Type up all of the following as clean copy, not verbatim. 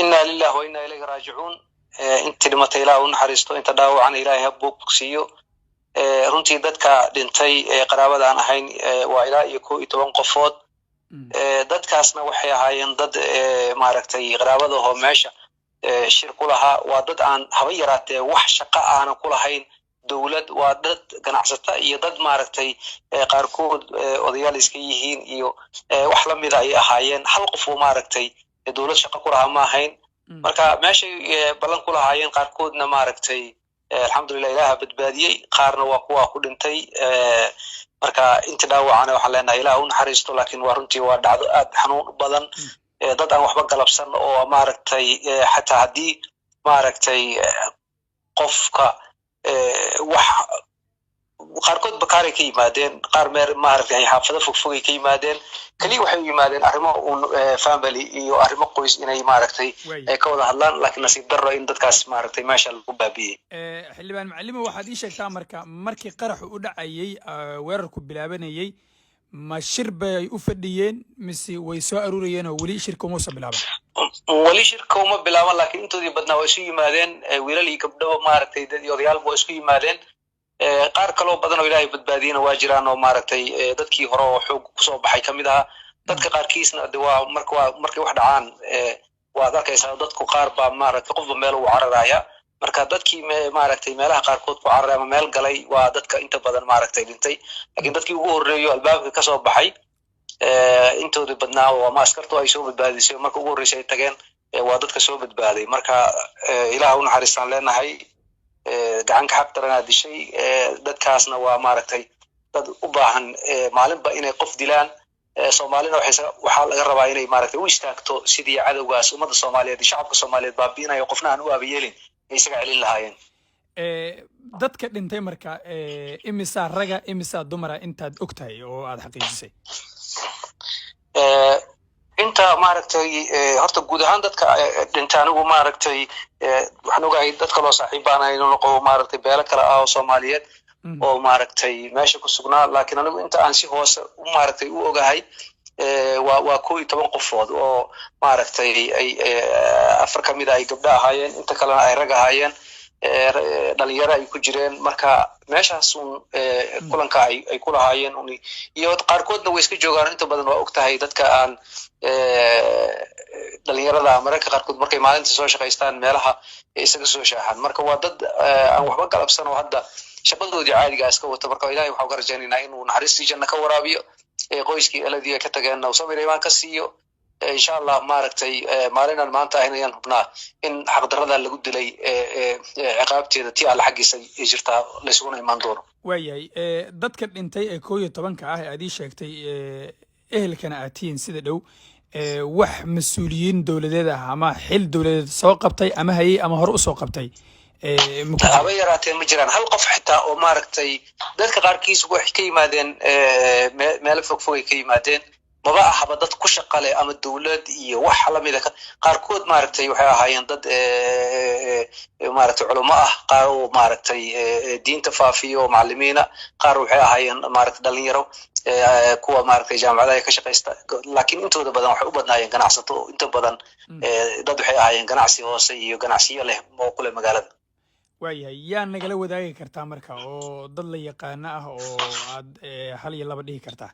Inna lillahi wa inna ilayhi raajicuun. Intii dhimatay Ilaah u naxariisto, inta dhaawacana Ilaahay ha bogsiiyo. Runtii dadka dhintay ee qaraabada aan ahayn waa ilaa iyo 11 qofood. Dadkaasna waxay ahaayeen dad maaragtay qaraabadahoo meesha shir ku lahaa. Waa dad aan haba yaraatee wax shaqo aanan ku lahayn dowlad, waa dad ganacsata iyo dad maaragtay qaarkood odayaal iska yihiin iyo wax lamida ayay ahaayeen. Hal qof oo maaragtay dowlad shaqo ku lahaa ma ahayn. Marka meeshay ballan ku lahaayeen qaarkoodna maaragtay alxamdulillah Ilaaha badbaadiyey, qaarna waa kuwa ku dhintay. Marka inta dhaawacana waxaan leenahay Ilaah u naxariisto. Laakiin waa runtii waa dhacdo aad xanuun u badan, dad aan waxba galabsan oo maaragtay xataa haddii maaragtay qofka wax qaarkood bakaaray ka yimaadeen, qaar meer maaragtay xaafado fogfogay ka yimaadeen. Keliya waxay u yimaadeen arrimo uun family iyo arrimo qoys inay maaragtay ay ka wada hadlaan, laakiin nasiib darro in dadkaas maaragtay meesha lagu baabiyey. Xildhibaan Macalimo, waxaad ii sheegtaa marka markii qaraxu u dhacayey, weerarku bilaabanayey, ma shir bay u fadhiyeen mise way soo aruurayeen oo weli shirka uma soo bilaaban? Weli shirka uma bilaaban, laakiin intoodii badnaa waa isu yimaadeen, wiilal iyo gabdhaba maaragtay dad iyo odayaalba waa isku yimaadeen. Qaar kaloo badan oo Ilaahay badbaadiyena waa jiraan oo maaragtay dadkii hore oo xoog kusoo baxay ka mid ahaa. Dadka qaarkiisna de waa marka waa markay wax dhacaan waad arkaysaa, dadku qaar baa maaragtay qofba meel ugu cararaya. Marka dadkii maaragtay meelaha qaarkood ku cararay ama meel galay waa dadka inta badan maaragtay dhintay. Laakiin dadkii ugu horreeyo albaabka kasoo baxay intoodii badnaa ama askartu ay soo badbaadisay marka ugu horreysay ay tageen waa dadka soo badbaaday. Marka Ilaah u naxariistaan leenahay, gacanka xaq daranaa dishay. Dadkaasna waa maaragtay dad u baahan maalinba inay qof dilaan. Soomaalina waxaa laga rabaa inay maaragtay u istaagto sidii cadowgaas ummadda Soomaaliyeed iyo shacabka Soomaaliyeed baabi'inayo, qofna aan u aabayeelin, ay isaga celin lahaayeen. Dadka dhintay marka imisaa raga, imisaa dumara, intaad og tahay oo aad xaqiijisay? Inta maaragtay horta guud ahaan dadka dhintay anigu maaragtay waxaan ogahay dad kaloo saaxiib baan inuu noqo maaragtay beelo kale ah oo Soomaaliyeed oo maaragtay meesha ku sugnaa. Laakiin anigu inta aan si hoose u maaragtay u ogahay waa 11 qofood oo maaragtay ay afar ka mid a ay gabdho ahaayeen, inta kalena ay rag ahaayeen, dhalinyaro ay ku jireen. Marka meeshaas un kulanka ay ku lahaayeen un iyo qaarkoodna way iska joogaan. Inta badan waa og tahay dadka aan dhalinyarada mararka qaarkood markay maalinta soo shaqaystaan meelaha isaga soo shaaxaan. Marka waa dad aan waxba galabsan oo hadda shaqadoodii caadigaa iska wata. Marka Ilahay waxaan uga rajaynaynaa inuu naxariistii janno ka waraabiyo, qoyskii eladii ay ka tageenna uu samir imaan ka siiyo insha Allah. Maaragtay maalinaan maanta ahayn ayaan hubnaa in xaqdarrada lagu dilay ciqaabteeda tii Alle xaggiisa ay jirtaa laysuguna imaan doono. Waayahay, dadka dhintay ee 11-ka ah ee aad ii sheegtay, ehelkana aad tihiin sida dhow, wax mas-uuliyiin dowladeed ah ama xil dowladeed soo qabtay ama hayey ama hore usoo qabtay ma ku jiro? Haba yaraatee ma jiraan hal qof xitaa oo maaragtay. Dadka qaarkiis waxay ka yimaadeen meelo fogfog ay ka yimaadeen, maba ahaba dad ku shaqa leh ama dowlad iyo wax lamida. Qaarkood maaragtay waxay ahaayeen dad maaragtay culamo ah, qaar oo maaragtay diinta faafiyo oo macallimiina, qaar waxay ahaayeen maaragtay dhalinyaro kuwa maaragtay jaamacadaha ka shaqaysta. Laakiin intooda badan waxay u badnaayeen ganacsato. Inta badan dad waxay ahaayeen ganacsi hoose iyo ganacsiyo leh oo kule magaalada. Waayahay, yaa nagala wadaagi kartaa marka oo dad la yaqaano ah oo aad hal iyo laba dhihi kartaa?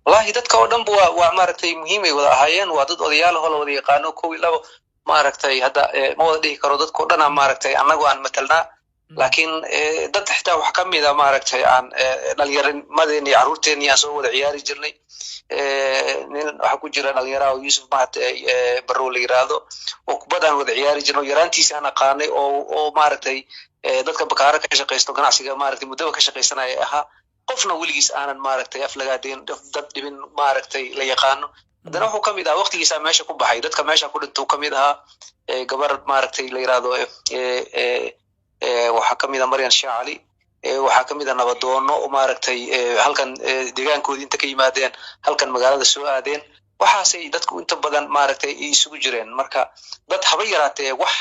Wallahi dadka oo dhanba waa maaragtay muhiimay wada ahaayeen. Waa dad odayaal oo la wada yaqaano. Kow iyo labo maaragtay hadda ma wada dhihi karo dadka o dhanaa maaragtay annagu aan matalnaa. Laakiin dad xitaa wax ka mida maaragtay aan dhalinyarnimadeeni iyo carruurteeni aan soo wada ciyaari jirnay. Nin waxaa ku jira dhalinyaraha oo Yuusuf maaragtay Barrow la yiraahdo oo kubadaan wada ciyaari jirnay oo yaraantiisi aan aqaanay oo maaragtay dadka bakaaro ka shaqaysto, ganacsiga maaragtay muddaba ka shaqaysanaya ahaa, qofna weligiis aanan maaragtay aflagaadeyn, dad dhibin, maaragtay la yaqaano. Haddana wuxuu ka mid ahaa waqtigiisaa meesha ku baxay dadka meesha ku dhintuu ka mid ahaa. Gabar maaragtay la yiraahdo waxaa ka mid ah Maryan Shaacali, waxaa ka mid ah nabadoono oo maaragtay halkan deegaankoodii inta ka yimaadeen halkan magaalada soo aadeen. Waxaasay dadku inta badan maaragtay isugu jireen. Marka dad haba yaraatee wax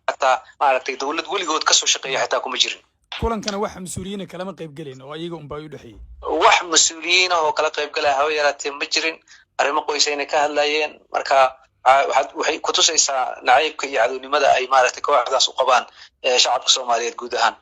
xataa maaragtay dowlad weligood kasoo shaqeeya xitaa kuma jirin. Kulankana wax mas-uuliyiina kalama qayb gelayn oo iyaga unbaa u dhexeeyey? Wax mas-uuliyiin ah oo kala qayb galaya haba yaraatee ma jirin. Arrimo qoysayna ka hadlayeen. Marka Waxay kutusaysaa nacaybka iyo cadownimada ay, maaragtay, kooxdaas u qabaan shacabka Soomaaliyeed guud ahaan.